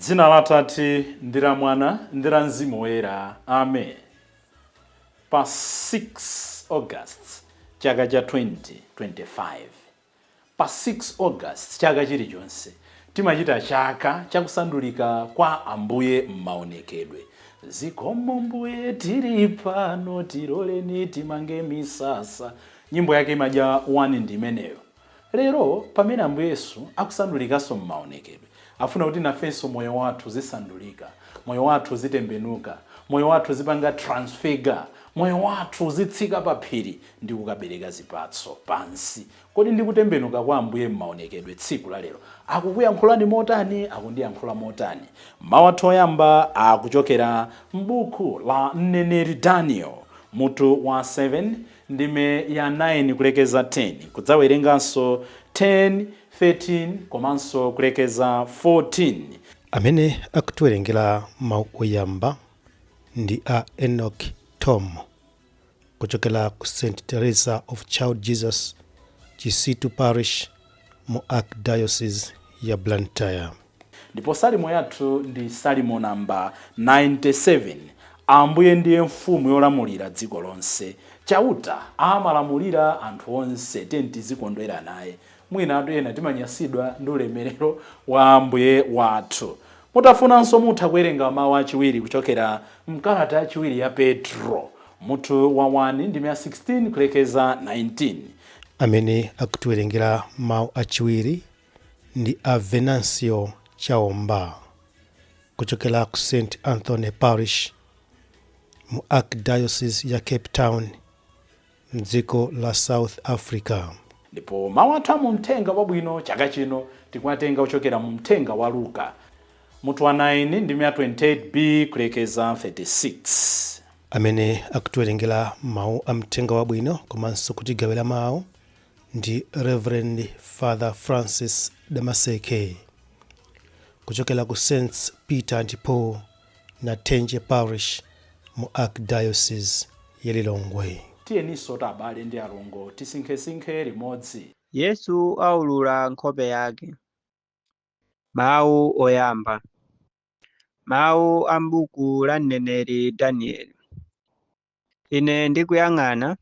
Dzina la Atate ndi la Mwana ndi la Mzimu Woyera. Amen. Pa 6 August chaka cha 2025, pa 6 August chaka chilichonse timachita chaka chakusandulika kwa Ambuye m'maonekedwe. Zikomo Mbuye, tili pano, tiloleni timange misasa. Nyimbo yake imadya 1 ndi imeneyo. Lero pamene Ambuye Yesu akusandulikanso m'maonekedwe, afuna kuti nafenso moyo wathu uzisandulika, moyo wathu uzitembenuka, moyo wathu uzipanga transfigure, moyo wathu uzitsika pa phiri ndi kukabereka zipatso pansi. Kodi ndi kutembenuka kwa Ambuye m'maonekedwe tsiku la lero akukuyankhulani motani? Akundiyankhula motani? Mawu athu oyamba akuchokera m'buku la mneneri Daniel, mutu wa 7, ndime ya 9 kulekeza 10, kudzawerenganso 10, 13 komanso kulekeza 14. Amene akutiwerengera mawu oyamba ndi a Enoch Tom kuchokera ku St Teresa of Child Jesus, Chisitu Parish, mu Archdiocese ya Blantyre. Ndipo salimo yathu ndi salimo namba 97. Ambuye ndiye mfumu yolamulira dziko lonse. Chauta amalamulira anthu onse, tiyeni tizikondwera naye. Mwina ena timanyansidwa ndi ulemerero wa Ambuye wathu. Mutafunanso mutha kuwerenga mawu achiwiri kuchokera mkalata yachiwiri ya Petro, mutu wa 1, ndime ya 16 kulekeza 19. Amene akutiwerengera mawu achiwiri ndi a Venancio Chaomba kuchokera ku St Anthony Parish mu Archdiocese ya Cape Town, mdziko la South Africa. Ndipo mawu athu a mu mthenga wabwino chaka chino tikuwatenga kuchokera mu mthenga wa Luka, mutu wa 9, ndime ya 28b kulekeza 36. Amene akutiwerengera mawu a mthenga wabwino komanso kutigawira mawu ndi Reverend Father Francis Damaseke kuchokera ku St Peter and Paul, Nathenje Parish, mu Archdiocese ya Lilongwe. Tiyeninso abale ndi alongo tisinkhesinkhe limodzi. Yesu aulula nkhope yake. Mawu oyamba. Mawu a m'buku la mneneri Danieli. Ine ndikuyang'ana,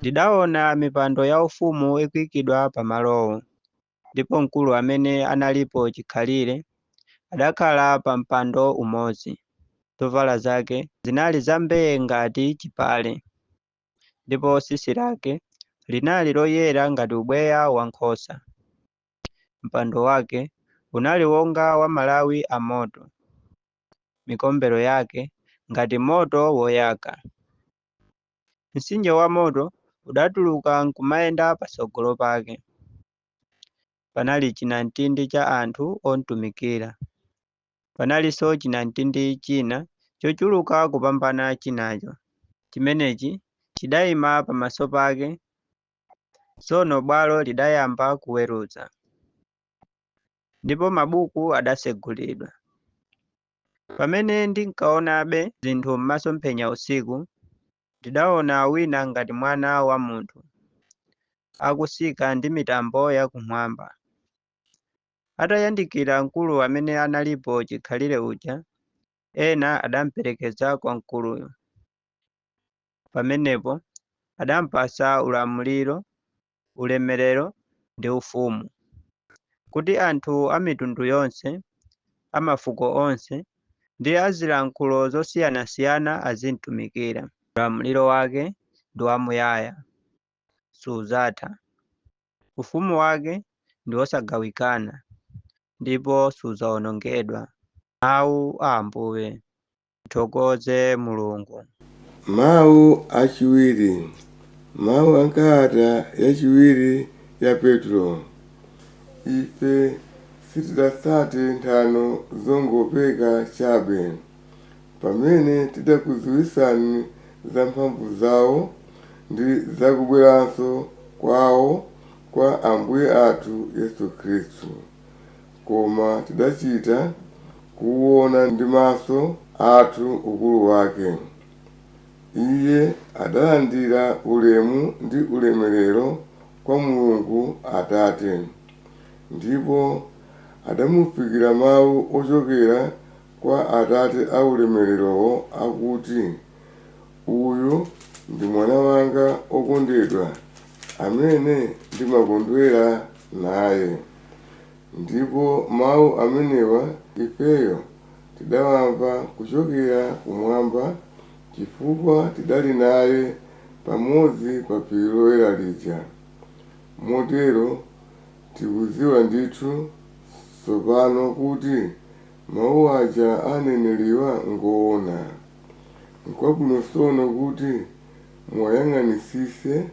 ndidaona mipando yaufumu ikuyikidwa pamalowo, ndipo mkulu amene analipo chikhalire adakhala pa mpando umodzi. Zovala zake zinali zambee ngati chipale, ndipo tsitsi lake linali loyera ngati ubweya wankhosa. Mpando wake unali wonga wa malawi amoto, mikombero yake ngati moto woyaka. Mtsinje wa moto udatuluka nkumayenda patsogolo pake. Panali chinamtindi cha anthu omutumikira. Panalinso chinamtindi china chochuluka kupambana chinacho. Chimenechi chidayima pamaso pake. Tsono bwalo lidayamba kuweruza, ndipo mabuku adatsegulidwa. Pamene ndinkaonabe zinthu m'masomphenya usiku, ndidaona wina ngati mwana wa munthu akutsika ndi mitambo yakumwamba. Atayandikira mkulu amene analipo chikhalire uja, ena adamuperekeza kwa mkuluyo. Pamenepo adampatsa ulamuliro, ulemerero ndi ufumu, kuti anthu a mitundu yonse, a mafuko onse ndi a zilankhulo zosiyanasiyana azimtumikira. Ulamuliro wake ndi wamuyaya, sudzatha. Ufumu wake ndi wosagawikana ndipo sudzawonongedwa. Mawu a Ambuye. Tithokoze Mulungu. Mawu achiwiri. Mawu a kalata yachiwiri ya Petro. Ife sitidatsate nthano zongopeka chabe pamene tidakudziwitsani za mphamvu zawo ndi zakubweranso kwawo kwa Ambuye athu Yesu Khristu, koma tidachita kuwuona ndi maso athu ukulu wake. Iye adalandira ulemu ndi ulemerero kwa Mulungu Atate, ndipo Adamufikira mawu ochokera kwa Atate aulemererowo akuti, "Uyu ndi mwana wanga okondedwa amene ndimakondwera naye." Ndipo mawu amenewa ifeyo tidawamva kuchokera kumwamba, chifukwa tidali naye pamodzi pa phiri loyera lija. Motero tikudziwa ndithu tsopano kuti mawu aja aneneriwa ngoona. Nkwabwino tsono kuti muwayang'anitsitse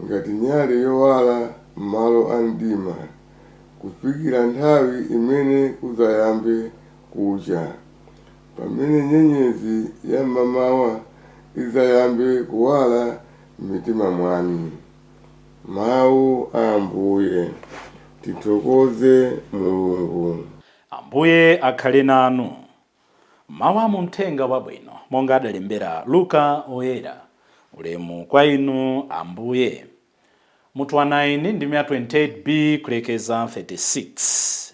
ngati nyale yowala m'malo a mdima, kufikira nthawi imene kudzayambe kucha, pamene nyenyezi ya mmamawa idzayambe kuwala m'mitima mwanu. Mawu a Ambuye. Tithokoze Mulungu. Ambuye akhale nanu. Mawu a mu Mthenga Wabwino monga adalembera Luka Oyera. Ulemu kwa inu, Ambuye. Mutu wa 9, ndime ya 28b kulekeza 36.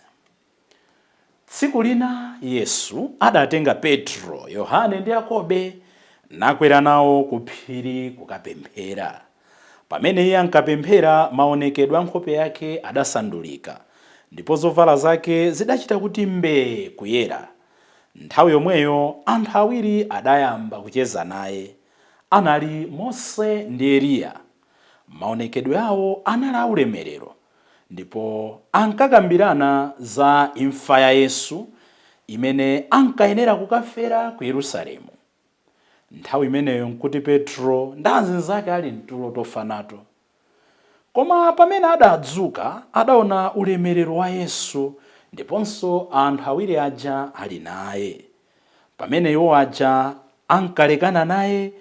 Tsiku lina Yesu adatenga Petro, Yohane ndi Yakobe nakwera nawo ku phiri kukapemphera. Pamene iye ankapemphera, maonekedwe a nkhope yake adasandulika, ndipo zovala zake zidachita kuti mbee kuyera. Nthawi yomweyo anthu awiri adayamba kucheza naye. Anali Mose ndi Eliya. Maonekedwe awo anali aulemerero, ndipo ankakambirana za imfa ya Yesu imene ankayenera kukafera ku Yerusalemu. Nthawi imeneyo nkuti Petro ndi anzake ali mtulo tofa nato. Koma pamene adadzuka, adaona ulemerero wa Yesu ndiponso anthu awiri aja ali naye. Pamene iwo aja ankalekana naye,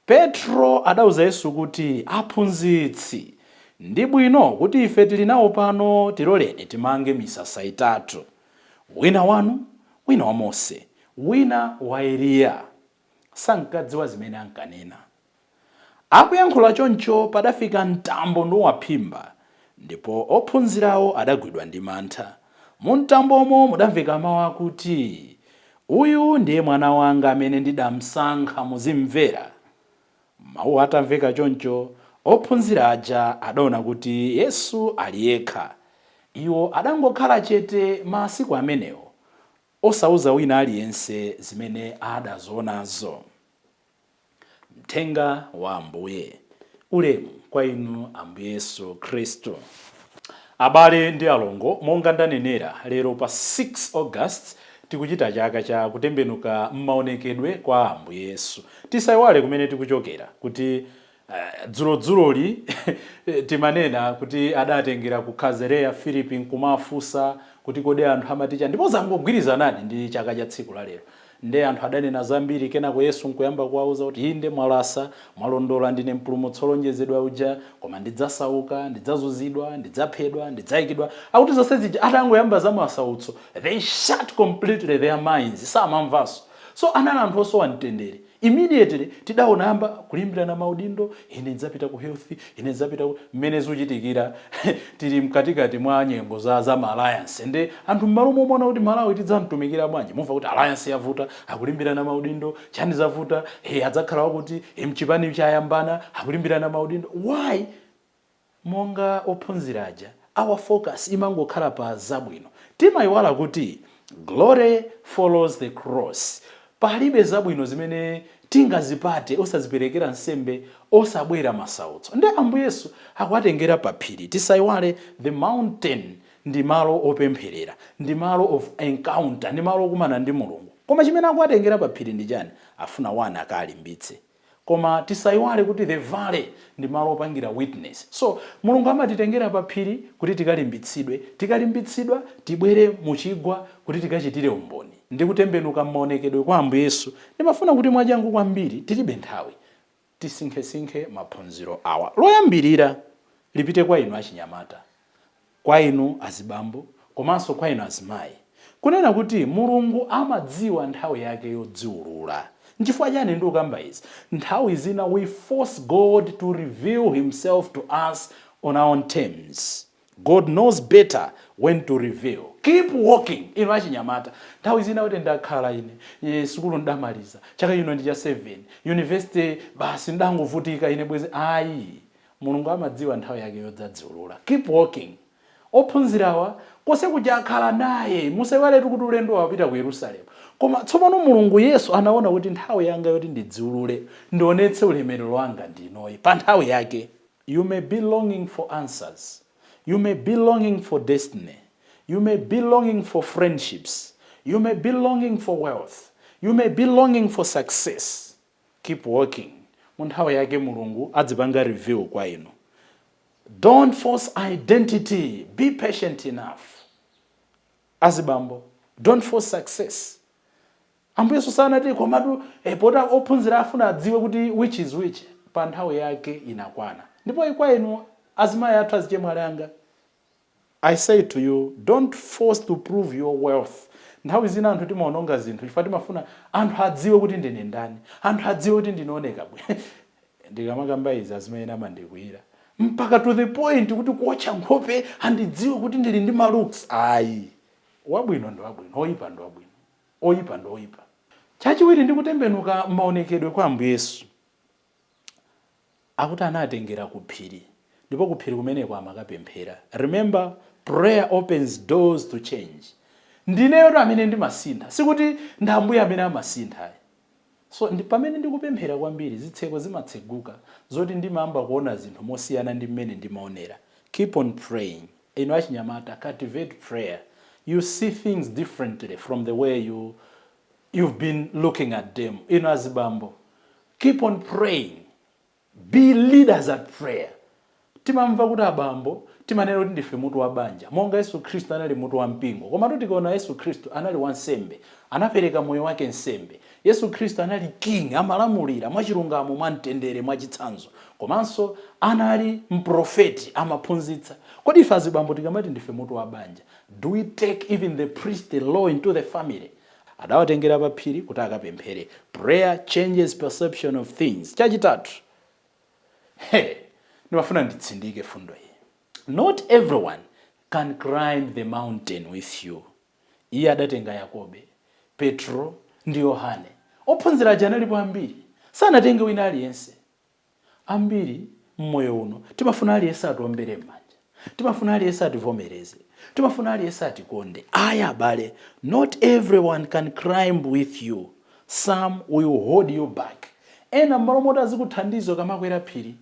Petro adauza Yesu kuti, "Aphunzitsi, ndi bwino kuti ife tili nawo pano. Tiloleni timange misasa itatu, wina wanu, wina wa Mose, wina wa Eliya." Sankadziwa zimene ankanena. Akuyankhula choncho, padafika mtambo nuwaphimba, ndipo ophunzirawo adagwidwa ndi mantha. Mu mtambomo mudamveka mawu akuti, "Uyu ndiye mwana wanga amene ndidamsankha, muzimvera." Mawu atamveka choncho, ophunzira aja adaona kuti Yesu ali yekha. Iwo adangokhala chete masiku amenewo, osauza wina aliyense zimene adazionazo. Mthenga wa Ambuye. Ulemu kwa inu, Ambuye Yesu Khristu. Abale ndi alongo, monga ndanenera, lero pa 6 August tikuchita chaka cha kutembenuka m'maonekedwe kwa Ambuye Yesu. Tisayiwale kumene tikuchokera, kuti dzulodzuloli timanena kuti adatengera ku Kaisareya Filipi nkumafunsa kuti, "Kodi anthu amati?" Ndipo zangogwirizanadi ndi chaka cha tsiku la lero. Nde anthu adanena zambiri. Kenako Yesu nkuyamba kuwauza kuti, "Inde, mwalasa, mwalondola, ndine mpulumutsi wolonjezedwa uja, koma ndidzasauka, ndidzazunzidwa, ndidzaphedwa, ndidzayikidwa." Akuti zonse zija atangoyamba za masautso, they shut completely their minds, samamvanso. So anali anthu osowa mtendere. Immediately tidaona yamba kulimbirana maudindo, ine ndidzapita ku health, ine ndidzapita ku mmene zikuchitikira. Tili mkatikati mwa nyengo za ma alliance, nde anthu mmalo momona kuti Malawi tidzamtumikira bwanji, mumva kuti alliance yavuta, akulimbirana maudindo, chani zavuta, he adzakhala wakuti, he mchipani chayambana, akulimbirana maudindo. Why? Monga ophunzira aja, our focus imangokhala pa zabwino. Timayiwala kuti glory follows the cross. Palibe zabwino zimene tingazipate osaziperekera nsembe, osabwera masautso. Nde Ambuye Yesu akuwatengera pa phiri. Tisayiwale, the mountain ndi malo opempherera, ndi malo of encounter, ndi malo okumana ndi Mulungu. Koma chimene akuwatengera pa phiri ndi chani? Afuna wana akalimbitse. Koma tisayiwale kuti the valley ndi malo opangira witness. So Mulungu amatitengera pa phiri kuti tikalimbitsidwe. Tikalimbitsidwa, tibwere muchigwa kuti tikachitire umboni. Ndi kutembenuka m'maonekedwe kwa Ambuye Yesu, ndimafuna kuti mwachangu kwambiri, tilibe nthawi, tisinkhesinkhe maphunziro awa. Loyambirira lipite kwa inu achinyamata, kwa inu azibambo, komanso kwa inu azimayi, kunena kuti Mulungu amadziwa nthawi yake yodziwulula. Nchifukwa chani ndikukamba izi? Nthawi zina we force God to reveal himself to us on our own terms. God knows better when to reveal. Keep walking. Inu achinyamata, nthawi zina kuti ndakhala ine sukulu ndamaliza, chaka chino ndi cha 7, university basi ndangovutika ine bwezi. Ayi, Mulungu amadziwa nthawi yake yodzadziulula. Keep walking. Ophunzirawa konse kuja akhala naye. Musaiwaletu kuti ulendo wapita ku Yerusalemu, koma tsopano Mulungu Yesu anaona kuti nthawi yanga yoti ndidziulule, ndionetse ulemerero wanga ndinoyi pa nthawi yake. You may be longing for answers, you may be longing for destiny, you may be longing for friendships, you may be longing for wealth, you may be longing for success. Keep walking. Mu nthawi yake Mulungu adzipanga reveal kwa inu. Don't force identity. Be patient enough. Azibambo, don't force success. Ambuye Yesu sanati komatu pota ophunzira afuna adziwe kuti which is which. Pa nthawi yake inakwana. Ndipo kwa inu azimayi athu, azichemwali anga, I say to you, don't force to prove your wealth. Nthawi zina anthu timaononga zinthu chifukwa timafuna anthu adziwe kuti ndine ndani, anthu adziwe kuti ndinooneka bwino. Ndikamakamba izi azimayi amandikwiyira, mpaka to the point kuti kuotcha nkhope, andidziwe kuti ndili ndi ma looks. Ayi, wabwino ndi wabwino, oyipa ndi wabwino, oyipa ndi oyipa. Chachiwiri, ndi kutembenuka maonekedwe kwa Ambuye Yesu. Akuti anatengera ku phiri, ndipo ku phiri kumeneko amakapemphera. Remember, prayer opens doors to change. Ndineyo amene ndimasintha, sikuti ndi Ambuye amene amasintha. So ndi pamene ndikupemphera kwambiri, zitseko zimatseguka zoti ndimayamba kuona zinthu mosiyana ndi mmene ndimaonera. Keep on praying. Inu achinyamata, cultivate prayer. You see things differently from the way you've been looking at them. Inu azibambo, keep on praying. Be leaders at prayer. Timamva kuti abambo timanena kuti ndife mutu wa banja, monga Yesu Khristu anali mutu wa mpingo. Komatu tikaona Yesu Khristu anali wansembe, anapereka moyo wake nsembe. Yesu Khristu anali king, amalamulira mwachilungamo, mwamtendere, mwachitsanzo, komanso anali mprofeti, amaphunzitsa. Kodi ife azibambo tikamati ndife mutu wa banja, do we take even the priestly law into the family? Adawatengera pa phiri kuti akapemphere. Prayer changes perception of things. Chachitatu, he, ndimafuna nditsindike fundo iyi: not everyone can climb the mountain with you. Iye adatenga Yakobe, Petro ndi Yohane. Ophunzira aja analipo ambiri, sanatenge wina aliyense. Ambiri mmoyo uno timafuna aliyense atiombere m'manja, timafuna aliyense ativomereze, timafuna aliyense atikonde. Aya abale, not everyone can climb with you. Some will hold you back. Ena m'malo moti azikuthandiza kamakwera phiri,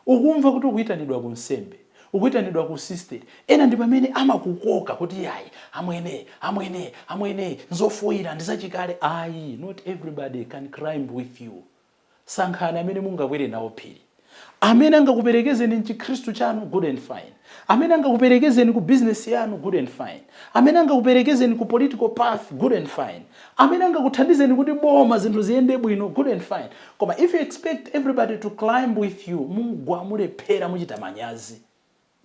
ukumva kuti ukuyitanidwa ku nsembe, ukuyitanidwa ku sister, ena ndi pamene amakukoka kuti yayi amwene, amwene, amwene, nzofoyira, ndizachikale. Ayi, not everybody can climb with you. Sankhani amene mungakwere nawo phiri. Amene angakuperekezeni mchikhristu chanu, good and fine. Amene angakuperekezeni ku business yanu, good and fine. Amene angakuperekezeni ku political path, good and fine. Amene angakuthandizeni kuti boma zinthu ziyende bwino, good and fine. Koma if you expect everybody to climb with you, mugwa, mulephera, muchita manyazi.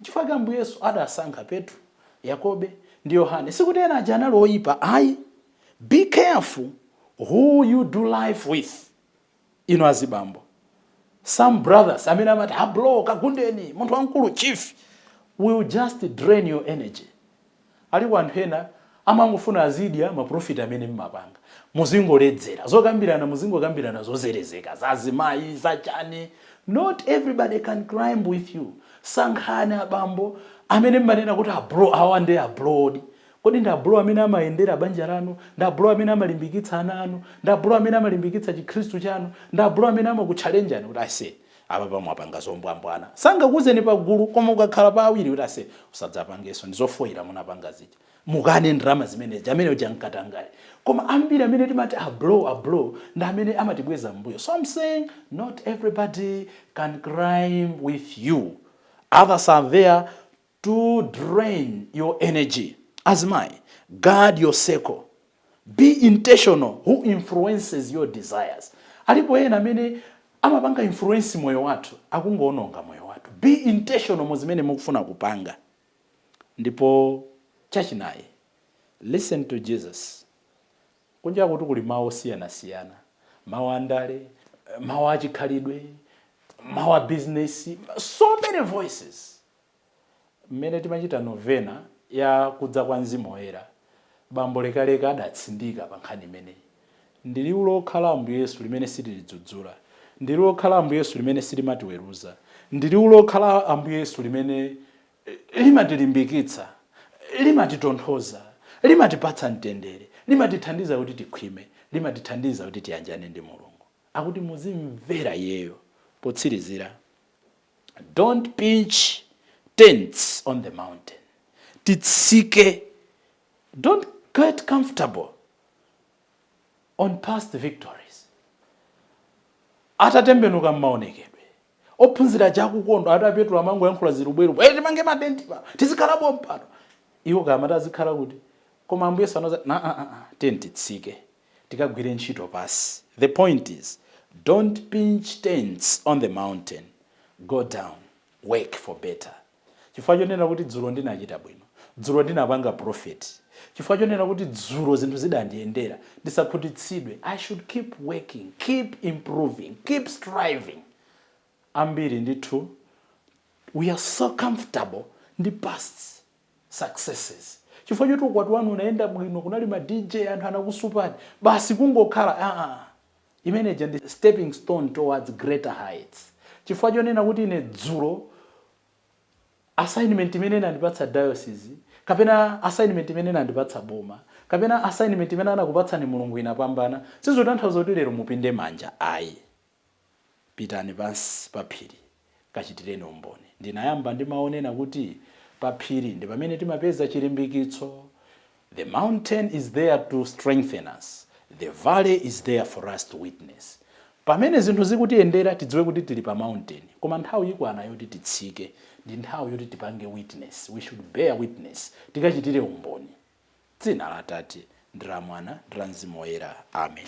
Chifukwa Ambuye Yesu adasankha Petro, Yakobe ndi Yohane. Sikuti ena aja anali oyipa, ayi. Be careful who you do life with. Inu azibambo, some brothers amene amati ablo kagundeni munthu wamkulu, chief, will just drain your energy. Aliko anthu ena amangofuna azidya ma profit amene mmapanga, muzingoledzera, zokambirana muzingokambirana zozerezeka, zazimayi, zachani. Not everybody can climb with you. Sankhani abambo amene mmanena kuti abro awa ndi abrod. Kodi ndi abro amene amayendera banja lanu? Ndi abro amene amalimbikitsa ana anu? Ndi abro amene amalimbikitsa chikhristu chanu? Ndi abro amene amakutchalenjani kuti ase, apa pamwapanga zombwambwana? Sangakuuzeni pagulu, koma ukakhala pa awiri kuti ase, usadzapangenso, ndizofoyira munapanga zija, mukane ndalama zimenezi, amene uja mkatangale. Koma ambiri amene timati abro, abro, ndi amene amatibweza mbuyo. So I'm saying, not everybody can climb with you. Others are there to drain your energy. Azimayi, guard your circle. Be intentional who influences your desires. Alipo ena amene amapanga influence moyo wathu, akungoononga moyo wathu. Be intentional mu zimene mukufuna kupanga. Ndipo chachinayi, listen to Jesus. Kunja kuti kuli mawu osiyanasiyana, mawu andale, mawu achikhalidwe, mawu a business, so many voices. Mmene timachita novena Ya kudza kwa Mzimu Woyera, Bambo Lekaleka adatsindika pa nkhani imeneyi. Ndi liwu lokha Ambuye Yesu limene sililidzudzula, ndi liwu lokha Ambuye Yesu limene silimatiweruza, ndi liwu lokha Ambuye Yesu limene limatilimbikitsa, limatitonthoza, limatipatsa mtendere, limatithandiza kuti tikhwime, limatithandiza kuti tiyanjane ndi Mulungu. Akuti muzimvera iyeyo. Potsirizira, don't pitch tents on the mountain. Titsike. Don't get comfortable on past victories. Atatembenuka m'maonekedwe, ophunzira chakukondwa ati Petro amangoyankhula zilubwerubwe, "Hey, timange matenti pano, tizikhalapo mpano." Iwo kamati azikhala kuti? Koma Ambuye sanoza na ah, ah, ah, titsike, tikagwire ntchito pasi. The point is, don't pitch tents on the mountain. Go down, work for better. Chifukwa chonena kuti dzulo ndinachita bwino, dzulo ndinapanga profit, chifukwa chonena kuti dzulo zinthu zidandiyendera, ndisakhutitsidwe. I should keep working, keep improving, keep striving. Ambiri ndithu we are so comfortable ndi past successes. Chifukwa choti ukwati wanu unayenda bwino, kunali ma DJ, anthu anakusupani, basi kungokhala. Ah, imeneja ndi stepping stone towards greater heights. Chifukwa chonena kuti ine dzulo assignment imene inandipatsa diocese, kapena assignment imene inandipatsa boma, kapena assignment imene anakupatsani Mulungu inapambana, sizotanthauza kuti lero mupinde manja, ayi. Pitani pansi pa phiri, kachitireni umboni. Ndinayamba ndimaonena kuti pa phiri ndi pamene timapeza chilimbikitso. The mountain is there to strengthen us, the valley is there for us to witness. Pamene zinthu zikutiyendera, tidziwe kuti tili pa mountain, koma nthawi ikwana yoti titsike, ndi nthawi yoti tipange witness. We should bear witness, tikachitire umboni. Dzina la Atate ndi la Mwana ndi la Mzimu Woyera, amen.